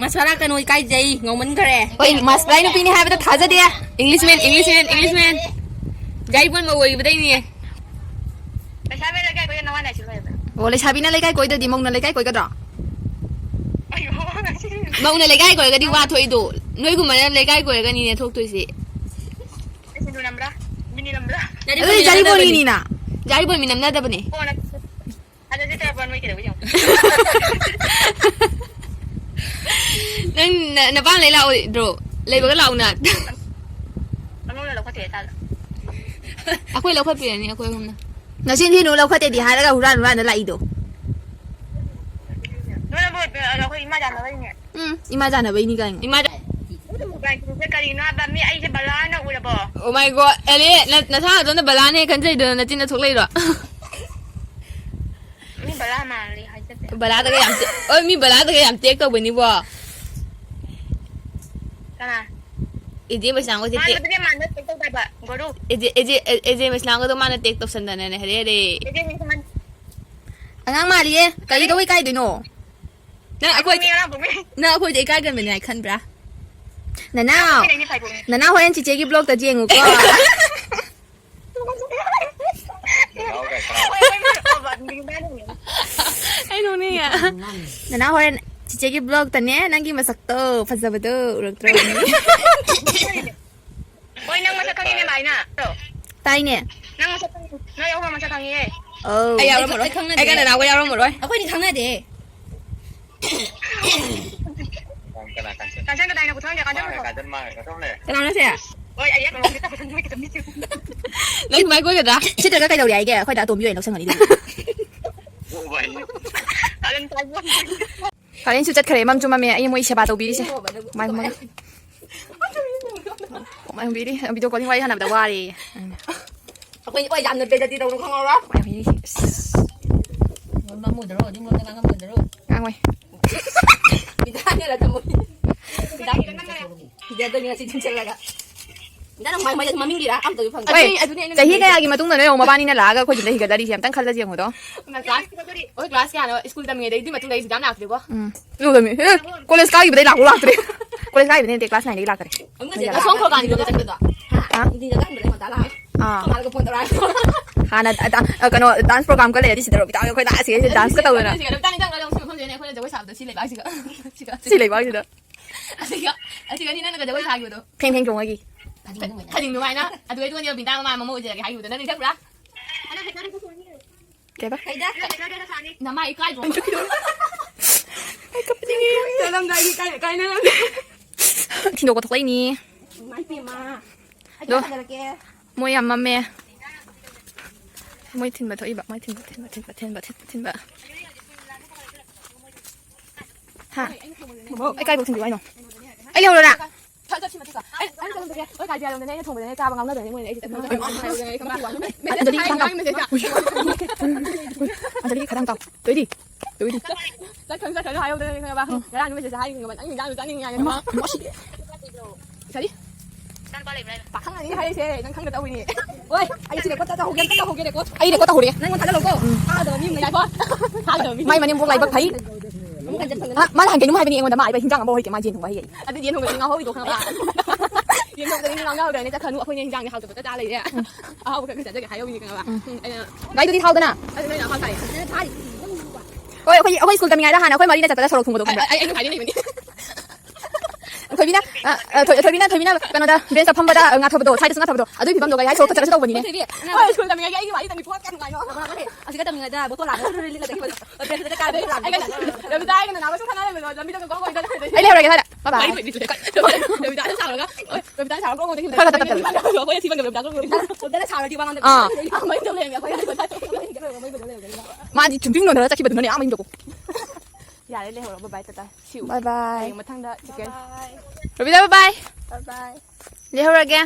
ꯃꯁꯥꯂꯥ ꯀꯩꯅꯣ ꯏꯀꯥꯏꯖꯩ, ꯉꯧꯃꯟꯈ꯭ꯔꯦ꯫ ꯍꯣꯏ, ꯃꯁꯥꯂꯥ ꯅꯨꯄꯤꯅꯤ ꯍꯥꯏꯕꯗ ꯊꯥꯖꯗꯦ꯫ Englishman, Englishman, Englishman. ꯖꯥꯔꯤꯕꯣꯟ ꯃꯧ ꯑꯣꯏꯈꯤꯕꯗꯩꯅꯦ꯫ ꯂꯩꯁꯥꯕꯤ ꯂꯩꯀꯥꯏ ꯀꯣꯏꯗ ꯅꯋꯥ ꯂꯥꯏꯁꯤ ꯂꯣꯏꯕ꯫ ꯑꯣ, ꯂꯩꯁꯥꯕꯤꯅ ꯂꯩꯀꯥꯏ ꯀꯣꯏꯗꯗꯤ ꯃꯧꯅ ꯂꯩꯀꯥꯏ ꯀꯣꯏꯒꯗ꯭ꯔꯣ? ꯑꯩꯌꯣ, ꯉꯁꯤ ꯃꯧꯅ ꯂꯩꯀꯥꯏ ꯀꯣꯏꯔꯒꯗꯤ ꯋꯥ ꯊꯣꯛꯏꯗꯣ꯫ ꯅꯣꯏꯒꯨꯝꯕꯅ ꯂꯩꯀꯥꯏ ꯀꯣꯏꯔꯒꯅꯤꯅꯦ ꯊꯣꯛꯇꯣꯏꯁꯦ꯫ ꯁꯤꯡꯖꯨ ꯅꯝꯕ꯭ꯔꯥ? ꯃꯤꯅꯤ ꯅꯝꯕ꯭ꯔꯥ? ꯅꯠꯇꯦ, ꯑꯗꯨꯗꯤ ꯃꯤꯅꯤ ꯖꯥꯔꯤꯕꯣꯟꯒꯤꯅꯤꯅ꯫ ꯖꯥꯔꯤꯕꯣꯟ ꯃꯤ ꯅꯝꯅꯗꯕꯅꯦ꯫ ꯑꯣ, ꯅꯠꯇꯦ꯫ ꯑꯗꯨꯗꯤ ꯇꯔꯄꯣꯟ ꯃꯣꯏ ꯀꯩꯗꯧꯕ ꯌꯦꯡꯉꯣ꯫ ꯅꯪ ꯅ-, ꯅꯄꯥꯝ ꯂꯩ ꯂꯥꯛꯑꯣꯏꯗ꯭ꯔꯣ? ꯂꯩꯕꯒ ꯂꯥꯛꯑꯣ ꯅ꯫ ꯑꯉꯧꯅ ꯂꯧꯈꯠꯇꯦ ꯆꯥꯗ꯫ ꯑꯩꯈꯣꯏ ꯂꯧꯈꯠꯄꯤꯔꯅꯤ, ꯑꯩꯈꯣꯏ ꯑꯍꯨꯝꯅ꯫ ꯅꯆꯤꯟ ꯊꯤꯅꯨ, ꯂꯧꯈꯠꯇꯦꯗꯤ ꯍꯥꯏꯔꯒ ꯍꯨꯔꯥꯟ ꯍꯨꯔꯥꯟꯗ ꯂꯥꯛꯏꯗꯣ꯫ ꯅꯣꯏꯅꯕꯨ ꯑꯩꯈꯣꯏ ꯏꯃꯥ ꯌꯥꯅꯕꯩꯅꯦ꯫ ꯎꯝ, ꯏꯃꯥ ꯌꯥꯅꯕꯩꯅꯤ ꯀꯥꯏꯅ꯫ ꯏꯃꯥ ꯀꯔꯤꯅꯣ ꯍꯥꯏꯕ? ꯃꯤ ꯑꯩꯁꯦ ꯕꯂꯥꯅ ꯎꯔꯕꯣ? Oh my God, ꯑꯦꯂꯤ, ꯅ-, ꯅꯁꯥ ꯅꯇꯣꯟꯗ ꯕꯂꯥꯅꯦ ꯈꯟꯖꯩꯗꯣ ꯅꯆꯤꯟꯗ ꯊꯣꯛꯂꯛꯏꯔꯣ? ꯃꯤ ꯕꯂꯥ ꯃꯥꯜꯂꯤ ꯍꯥꯏꯖꯗꯦ꯫ ꯕꯂꯥꯗꯒ ꯌꯥꯝ ꯇꯦ-, ꯑꯣ, ꯃꯤ ꯕꯂꯥꯗꯒ ꯌꯥꯝ ꯇꯦꯛ ꯇꯧꯕꯅꯤꯕꯣ꯫ ꯀꯅꯥ? ꯑꯦꯖꯦ ꯃꯩꯁꯅꯥꯝꯒꯁꯦ ꯇꯦꯛ-, ꯃꯥꯟꯕꯗꯨꯅꯦ ꯃꯥꯟꯕ ꯇꯦꯛ ꯇꯧꯗꯕ, ꯒꯣꯔꯨ꯫ ꯑꯦꯖꯦ, ꯑꯦꯖꯦ, ꯑꯦꯖꯦ ꯃꯩꯁꯅꯥꯝꯒꯗꯣ ꯃꯥꯅ ꯇꯦꯛ ꯇꯧꯁꯟꯗꯅꯅꯦ ꯍꯥꯏꯔꯦ꯫ ꯑꯦꯖꯦ ꯃꯩꯁꯅꯥꯝ꯫ ꯑꯉꯥꯡ ꯃꯥꯜꯂꯤꯌꯦ꯫ ꯀꯔꯤꯗꯧꯕꯩ ꯏꯀꯥꯏꯗꯣꯏꯅꯣ? ꯅꯪ ꯑꯩꯈꯣꯏ, ꯃꯤ ꯑꯉꯥꯡ ꯄꯣꯛꯄꯤ꯫ ꯅꯪ ꯑꯩꯈꯣꯏꯗ ꯏꯀꯥꯏꯒꯟꯕꯅꯤ ꯍꯥꯏ ꯈꯟꯕ꯭ꯔꯥ? ꯅꯅꯥꯎ, ꯄꯣꯛꯄꯤꯅ ꯏꯅꯦ ꯐꯥꯏꯕꯣꯛꯅꯦ꯫ ꯅꯅꯥꯎ ꯍꯣꯔꯦꯟ ꯆꯤꯆꯦꯒꯤ blogꯇ ꯌꯦꯡꯉꯨꯀꯣ꯫ ꯑꯩ ꯅꯣꯛꯅꯤꯡꯉꯦ꯫ ꯅꯅꯥꯎ ꯍꯣꯔꯦꯟ ꯆꯤꯆꯦꯒꯤ blogꯇꯅꯦ ꯅꯪꯒꯤ ꯃꯁꯛꯇꯣ ꯐꯖꯕꯗꯣ ꯎꯔꯛꯇ꯭ꯔꯣ? ꯍꯣꯏ, ꯅꯪ ꯃꯁꯛ ꯈꯪꯉꯤꯅꯦ ꯚꯥꯏꯅ꯫ ꯇꯥꯏꯅꯦ꯫ ꯅꯪ ꯃꯁꯛ ꯈꯪꯉꯤ꯫ ꯅꯣꯏ ꯑꯍꯨꯝ ꯃꯁꯛ ꯈꯪꯉꯤꯍꯦ꯫ ꯑꯧ꯫ ꯑꯩ ꯌꯥꯎꯔꯝꯃꯔꯣꯏ꯫ ꯑꯩ ꯈꯪꯅꯗꯦ꯫ ꯑꯩꯒ ꯅꯅꯥꯎꯒ ꯌꯥꯎꯔꯝꯃꯔꯣꯏ꯫ ꯑꯩꯈꯣꯏꯗꯤ ꯈꯪꯅꯗꯦ꯫ ꯀꯅꯥ ꯀꯥꯟꯆꯟ? ꯀꯥꯟꯆꯟ ꯀꯗꯥꯏꯅꯣ? ꯄꯨꯊꯣꯛꯍꯟꯒꯦ, ꯀꯥꯟꯆꯟ ꯃꯥꯒ ꯄꯨꯊꯣꯛ꯫ ꯀꯥꯟꯆꯟ ꯃꯥꯒ ꯆꯠꯊꯣꯛꯂꯦ꯫ ꯀꯅꯥꯅꯣ ꯁꯦ? ꯍꯣꯏ, ꯑꯩ ꯌꯥꯝ ꯅꯨꯡꯉꯥꯏꯇꯦ꯫ ꯅꯪ ꯁꯨꯃꯥꯏ ꯀꯣꯏꯒꯗ꯭ꯔꯥ? ꯁꯤꯠꯇ꯭ꯔꯒ ꯀꯩꯗꯧꯔꯤ ꯍꯥꯏꯒꯦ? ꯑꯩꯈꯣꯏꯗ ꯑꯇꯣꯝꯕꯤ ꯑꯣꯏꯅ ꯂꯧꯁꯪꯒꯅꯤ ꯑꯗꯨꯗꯤ꯫ ꯑꯗꯨꯝ ꯇꯥꯏꯕꯣꯟ꯫ ꯀꯥꯔꯦꯟꯁꯨ ꯆꯠꯈ꯭ꯔꯦ, ꯃꯝꯁꯨ ꯃꯝꯃꯦ꯫ ꯑꯩ ꯃꯣꯏ ꯁꯦꯕꯥ ꯇꯧꯕꯤꯔꯤꯁꯦ꯫ ꯃꯥꯏ ꯃꯥꯏ꯫ ꯀꯃꯥꯏꯅ ꯍꯪꯕꯤꯔꯤ? ꯚꯤꯗꯤꯑꯣ ꯀꯣꯂꯤꯡ ꯋꯥꯔꯤ ꯁꯥꯟꯅꯕꯗ ꯋꯥꯔꯦ꯫ ꯑꯩꯈꯣꯏ ꯍꯣꯏ ꯌꯥꯝꯅ ꯕꯦꯖꯇꯤ ꯇꯧꯅꯨ ꯈꯪꯍꯧꯔꯣ꯫ ꯀꯃꯥꯏꯅ ꯍꯪꯕꯤꯔꯤ? ꯑꯁ꯫ ꯉꯝꯃꯣꯏꯗꯔꯣ? ꯑꯗꯨꯝ ꯂꯣꯟꯗ ꯉꯥꯡꯉꯝꯃꯣꯏꯗꯔꯣ? ꯉꯥꯡꯉꯣꯏ꯫ ꯕꯤꯗꯥꯅꯦꯔ ꯊꯝꯃꯣꯏ꯫ ꯕꯤꯗꯥ꯫ ꯕꯤꯗꯥꯗꯣ ꯉꯁꯤ ꯊꯤꯟꯆꯜꯂꯒ꯫ ꯕꯤꯗꯥ ꯅꯪ ꯃꯥꯏ ꯃꯥꯏ ꯃꯃꯤꯡ ꯂꯤꯔꯥ? ꯑꯝꯇꯁꯨ ꯐꯪꯗꯦ꯫ ꯍꯣꯏ, ꯑꯗꯨꯅꯦ ꯑꯩꯅ ꯆꯍꯤ ꯀꯌꯥꯒꯤ ꯃꯇꯨꯡꯗꯅꯣ ꯌꯦꯡꯉꯣ ꯃꯕꯥꯅꯤꯅ ꯂꯥꯛꯑꯒ ꯑꯩꯈꯣꯏ ꯁꯤꯗ ꯍꯤꯒꯠꯂꯔꯤꯁꯦ ꯑꯝꯇꯪ ꯈꯜꯂꯁꯤ ꯌꯦꯡꯉꯣꯗꯣ꯫ ꯀ꯭ꯂꯥꯁ, ꯍꯣꯏ, ꯀ꯭ꯂꯥꯁ ꯀꯌꯥꯅꯣ? ꯁ꯭ꯀꯨꯜ ꯇꯝꯃꯤꯉꯩꯗꯩꯗꯤ ꯃꯇꯨꯡꯗ ꯑꯩ ꯁꯨꯡꯂꯥꯛ ꯂꯥꯛꯇꯦꯀꯣ꯫ ꯎꯝ꯫ ꯂꯣꯏꯔꯝꯃꯤ꯫ ꯑꯦ, ꯀꯣꯂꯦꯖ ꯀꯥꯈꯤꯕꯗꯩ ꯂꯥꯛꯄ ꯂꯥꯛꯇ꯭ꯔꯦ꯫ ꯀꯣꯂꯦꯖ ꯀꯥꯈꯤꯕꯗꯩ ꯅꯠꯇꯦ, ꯀ꯭ꯂꯥꯁ ꯅꯥꯏꯟꯗꯒꯤ ꯂꯥꯛꯇ꯭ꯔꯦ꯫ ꯑꯃꯨꯛꯀ ꯆꯦ ꯑꯁꯣꯝ ꯈꯣꯔꯀꯥꯟꯒꯤꯗꯣ ꯆꯠꯄꯗꯣ꯫ ꯍꯥ? ꯅꯨꯡꯊꯤꯟꯗ ꯆꯠꯂꯝꯕꯗꯩ ꯉꯟꯇꯥ ꯂꯥꯛꯑꯦ꯫ ꯑꯥ꯫ ꯑꯩꯈꯣꯏ ꯃꯥꯗꯒ ꯐꯣꯟ ꯇꯧꯔꯛꯑꯦ꯫ ꯍꯥꯟꯅ ꯑ, ꯑ, ꯀꯩꯅꯣ, ꯗꯥꯟꯁ ꯄ꯭ꯔꯣꯒ꯭ꯔꯥꯝꯒ ꯂꯩꯔꯗꯤ ꯁꯤꯗ ꯔꯣꯕꯤꯇꯥꯒ ꯑꯩꯈꯣꯏ ꯂꯥꯛꯑꯁꯦ, ꯗꯥꯟꯁꯀ ꯇꯧꯗꯅ꯫ ꯁꯤꯒ ꯔꯣꯕꯤꯇꯥ ꯅꯤꯡꯁꯤꯡꯉꯒ ꯑꯃꯨꯛ ꯁꯤ ꯃꯐꯝꯁꯤꯗꯅꯦ ꯑꯩꯈꯣꯏꯅ ꯖꯒꯣꯏ ꯁꯥꯕꯗꯣ ꯁꯤ ꯂꯩꯕꯥꯛꯁꯤꯒ꯫ ꯁꯤꯒ꯫ ꯁꯤ ꯂꯩꯕꯥꯛꯁꯤꯗ꯫ ꯑꯁꯤꯒ, ꯑꯁꯤꯒꯅꯤ ꯅꯪꯅꯒ ꯖꯒꯣꯏ ꯁꯥꯈꯤꯕꯗꯣ꯫ ꯐꯦꯡ ꯐꯦꯡ ꯆꯣꯡꯉꯒꯤ꯫ ꯈꯖꯤꯡ ꯑꯗꯨꯃꯥꯏꯅ꯫ ꯑꯗꯨꯒꯩꯗꯨꯒꯅꯦ ꯕꯤꯟꯗꯥ ꯃꯃꯥ ꯃꯃꯧ ꯑꯣꯏꯖꯔꯒꯦ ꯍꯥꯏꯈꯤꯕꯗꯣ ꯅꯪ ꯅꯤꯡꯁꯤꯡꯕ꯭ꯔꯥ? ꯀꯩꯕ? ꯅꯃꯥꯏ ꯏꯀꯥꯏꯗ꯭ꯔꯣ? ꯑꯩ ꯀꯞꯅꯤꯡꯉꯦ꯫ ꯆꯠꯂꯝꯗꯥꯏꯒꯤ ꯀꯥꯏ-, ꯀꯥꯏꯅꯔꯝꯃꯦ꯫ ꯊꯤꯟꯗꯣꯛꯄ ꯊꯣꯛꯂꯛꯏꯅꯤ꯫ ꯏꯃꯥꯏ ꯄꯦꯝꯃ꯫ ꯑꯗꯣ ꯃꯣꯏ ꯌꯥꯝ ꯃꯝꯃꯦ꯫ ꯃꯣꯏ ꯊꯤꯟꯕ ꯊꯣꯛꯏꯕ, ꯃꯣꯏ ꯊꯤꯟꯕ, ꯊꯤꯟꯕ, ꯊꯤꯟꯕ, ꯊꯤꯟꯕ, ꯊꯤꯟꯕ, ꯊꯤꯟꯕ꯫ ꯍꯥ? ꯕꯣꯕꯣꯛ꯫ ꯑꯩ ꯀꯥꯏꯕꯧ ꯊꯤꯟꯕꯤꯌꯨ ꯍꯥꯏꯅꯣ? ꯑꯩ ꯂꯩꯍꯧꯔꯣꯔꯥ? ꯐꯠ ꯆꯠꯁꯤ ꯃꯊꯛꯇ꯫ ꯑꯩ, ꯑꯩ ꯆꯠꯂꯝꯗꯒꯦ꯫ ꯍꯣꯏ, ꯀꯥꯏ ꯄꯤꯌꯥꯂꯣꯝꯗꯅꯦ ꯑꯩꯅ ꯊꯣꯡꯕꯗꯅꯦ ꯆꯥꯕ ꯉꯥꯡꯅꯗꯣꯏꯅꯦ ꯃꯣꯏꯅ ꯑꯩꯁꯦ ꯆꯠꯂꯝꯗꯒꯦ꯫ ꯑꯩ ꯀꯃꯥꯏꯅ ꯇꯧꯕ? ꯑꯩ ꯑꯗꯨꯗꯤ ꯈꯤꯇꯪ ꯇꯥꯎ꯫ ꯑꯗꯨꯗꯤ ꯈꯤꯇꯪ ꯇꯥꯎ꯫ ꯇꯣꯏꯗꯤ? ꯇꯣꯏꯗꯤ? ꯆꯠꯈ꯭ꯔꯅꯨ, ꯆꯠꯈ꯭ꯔꯅꯨ ꯍꯥꯏꯍꯧꯗꯅ ꯈꯪꯉꯕ? ꯎꯝ꯫ ꯉꯔꯥꯡ ꯃꯦꯁꯦꯖ ꯍꯥꯏꯈꯤꯕꯅꯦ, "ꯅꯪ ꯏꯟꯖꯥꯡꯗꯣ ꯆꯥꯅꯤꯡꯉꯤ" ꯍꯥꯏꯅ꯫ ꯃꯥ, ꯃꯥ ꯁꯤꯔꯦ꯫ ꯀꯔꯤ? ꯄꯥꯈꯪ ꯑꯅꯤ ꯍꯥꯏꯔꯤꯁꯦ ꯅꯪ ꯈꯪꯗ ꯇꯧꯔꯤꯅꯦ꯫ ꯑꯣꯏ, ꯑꯩ ꯁꯤ ꯔꯦꯀꯣꯔꯗ ꯇꯧꯍꯧꯒꯦ, ꯑꯝꯇ ꯇꯧꯍꯧꯒꯦ ꯔꯦꯀꯣꯔꯗ꯫ ꯑꯩ ꯔꯦꯀꯣꯔꯗ ꯇꯧꯍꯧꯔꯦ꯫ ꯅꯪ ꯊꯥꯒꯠꯂꯧꯀꯣ꯫ ꯎꯝ꯫ ꯊꯥꯒꯗꯕ ꯃꯤ ꯑꯃ ꯂꯩꯀꯣ꯫ ꯊꯥꯒꯗꯕ ꯃꯤ꯫ ꯃꯥꯏ ꯃꯅꯦꯝꯕꯣꯛ ꯂꯥꯏꯕꯛ ꯐꯩ꯫ ꯑꯃꯨꯛ ꯍꯟ ꯆꯠꯈ꯭ꯔꯒꯅ꯫ ꯃꯥ, ꯃꯥ ꯅꯍꯥꯟ ꯀꯩꯅꯣꯝ ꯍꯥꯏꯕꯅꯤ ꯑꯩꯉꯣꯟꯗ, ꯃꯥ ꯍꯥꯏꯕ ꯍꯤꯟꯖꯥꯡ ꯑꯃ ꯍꯧꯔꯤꯁꯦ, ꯃꯥ ꯌꯦꯟ ꯊꯣꯡꯕ ꯍꯩꯌꯦ꯫ ꯑꯗꯨꯗꯤ ꯌꯦꯟ ꯊꯣꯡꯕꯗꯤ ꯉꯥꯎꯍꯧꯔꯤꯗꯣ ꯈꯪꯉꯕ? ꯌꯦꯟ ꯊꯣꯡꯕꯗꯤ ꯉꯥꯎꯍꯧꯗ꯭ꯔꯕꯅꯦ, ꯆꯠꯈ꯭ꯔꯅꯨ, ꯑꯩꯈꯣꯏꯅ ꯍꯤꯟꯖꯥꯡꯗꯤ ꯍꯥꯎꯇꯕ ꯆꯥ ꯂꯩꯔꯦ꯫ ꯎꯝ꯫ ꯑꯍꯥꯎꯕ ꯈꯔ ꯈꯔ ꯆꯥꯖꯒꯦ ꯍꯥꯏꯍꯧꯔꯤꯅꯤ ꯈꯪꯉꯕ? ꯎꯝ꯫ ꯎꯝ, ꯑꯩꯅ ꯒꯥꯔꯤꯗꯨꯗꯤ ꯊꯥꯎꯗꯅ꯫ ꯑꯗꯨ ꯅꯣꯏꯅ ꯑꯍꯥꯎ ꯇꯥꯏ꯫ ꯍꯣꯏ, ꯑꯩꯈꯣꯏ, ꯑꯩꯈꯣꯏ ꯁ꯭ꯀꯨꯜ ꯇꯝꯃꯤꯉꯩꯗ ꯍꯥꯟꯅ ꯑꯩꯈꯣꯏ ꯃꯔꯤꯅ ꯆꯠꯄꯗ ꯁꯣꯔꯣꯛ ꯊꯨꯡꯕꯗꯣ ꯈꯪꯕ꯭ꯔꯥ? ꯑꯩ, ꯑꯩ, ꯑꯩ ꯉꯁꯥꯏꯗꯩ ꯂꯩꯕꯅꯤ꯫ ꯊꯣꯏꯕꯤꯅ, ꯑ, ꯑ, ꯊꯣꯏ-, ꯊꯣꯏꯕꯤꯅ, ꯊꯣꯏꯕꯤꯅ ꯀꯩꯅꯣꯗ, ꯕꯦꯟꯁꯇ ꯐꯝꯕꯗ, ꯑ, ꯉꯥꯊꯕꯗꯣ, ꯁ꯭ꯋꯥꯏꯗꯁꯨ ꯉꯥꯊꯕꯗꯣ, ꯑꯗꯨꯒꯤ ꯐꯤꯕꯝꯗꯣ ꯀꯩ ꯍꯥꯏ, ꯁꯣꯔꯣꯛꯇ ꯆꯠꯂꯁꯨ ꯇꯧꯕꯅꯤꯅꯦ꯫ ꯊꯣꯏꯕꯤ, ꯅꯪ ꯍꯣꯏ, ꯁ꯭ꯀꯨꯜ ꯇꯝꯃꯤꯉꯩꯒꯤ ꯑꯩꯒꯤ ꯋꯥꯔꯤ ꯇꯝꯃꯤ ꯄꯣꯠ ꯀꯌꯥ ꯅꯨꯡꯉꯥꯏꯅꯣ꯫ ꯑꯁꯤꯒ ꯇꯝꯃꯤꯉꯩꯗ ꯕꯣꯇꯣꯜ ꯂꯥꯛꯑꯒ ꯕ꯭ꯔꯦꯟꯁꯇ ꯀꯥꯏꯕ ꯕꯣꯇꯣꯜ ꯂꯥꯛꯑꯒ ꯑꯩ ꯉꯁꯤ ꯔꯕꯤꯇꯥ ꯑꯩꯒ ꯅꯅꯥꯎꯒ ꯁꯨꯝ ꯈꯟꯅꯔꯝꯕꯗꯣ ꯂꯝꯕꯤꯗ ꯀꯣꯏ ꯀꯣꯏ ꯆꯠꯂꯦ꯫ ꯑꯩ ꯂꯩꯍꯧꯔꯒꯦ ꯁ꯭ꯋꯥꯏꯗ꯫ ꯕꯥꯏ ꯕꯥꯏ꯫ ꯋꯥꯔꯤ ꯂꯣꯏꯗ꯭ꯔꯤ꯫ ꯔꯕꯤꯇꯥꯅ ꯁꯥꯎꯔꯒ, ꯔꯕꯤꯇꯥꯅ ꯁꯥꯎꯔꯒ ꯀꯣꯛ ꯉꯧꯗꯣꯏꯅꯤ꯫ ꯈꯔ ꯈꯔ ꯇꯞ ꯇꯞ ꯇꯞ꯫ ꯑꯩꯈꯣꯏꯅ ꯊꯤꯕ ꯉꯝꯗꯕ ꯔꯕꯤꯇꯥ ꯀꯣꯛ ꯉꯧꯗꯣꯏꯅꯤ꯫ ꯔꯕꯤꯇꯥꯅ ꯁꯥꯎꯔꯗꯤ ꯋꯥ ꯉꯥꯡꯗꯕ꯫ ꯑꯥ꯫ ꯑꯃ ꯑꯩꯅ ꯂꯩꯔꯝꯒꯦ, ꯑꯩꯈꯣꯏꯅ ꯊꯤꯕ ꯉꯝꯗꯕ꯫ ꯃꯥꯗꯤ ꯆꯨꯝꯗ꯭ꯔꯤꯡ ꯅꯣꯟꯊꯔ ꯆꯠꯈꯤꯕꯗꯨꯅꯅꯦ ꯑꯥ ꯃꯌꯨꯝꯗꯀꯣ꯫ ꯌꯥꯔꯦ, ꯂꯩꯍꯧꯔꯣ꯫ ꯕꯥꯏ ꯕꯥꯏ, ꯇꯥꯇꯥ꯫ ꯁꯤ ꯎ꯫ ꯕꯥꯏ ꯕꯥꯏ꯫ ꯍꯌꯦꯡ ꯃꯊꯪꯗ ꯆꯤꯀꯟ꯫ ꯕꯥꯏ ꯕꯥꯏ꯫ ꯔꯕꯤꯇꯥ, ꯕꯥꯏ ꯕꯥꯏ꯫ ꯕꯥꯏ ꯕꯥꯏ꯫ ꯂꯩꯍꯧꯔꯒꯦ꯫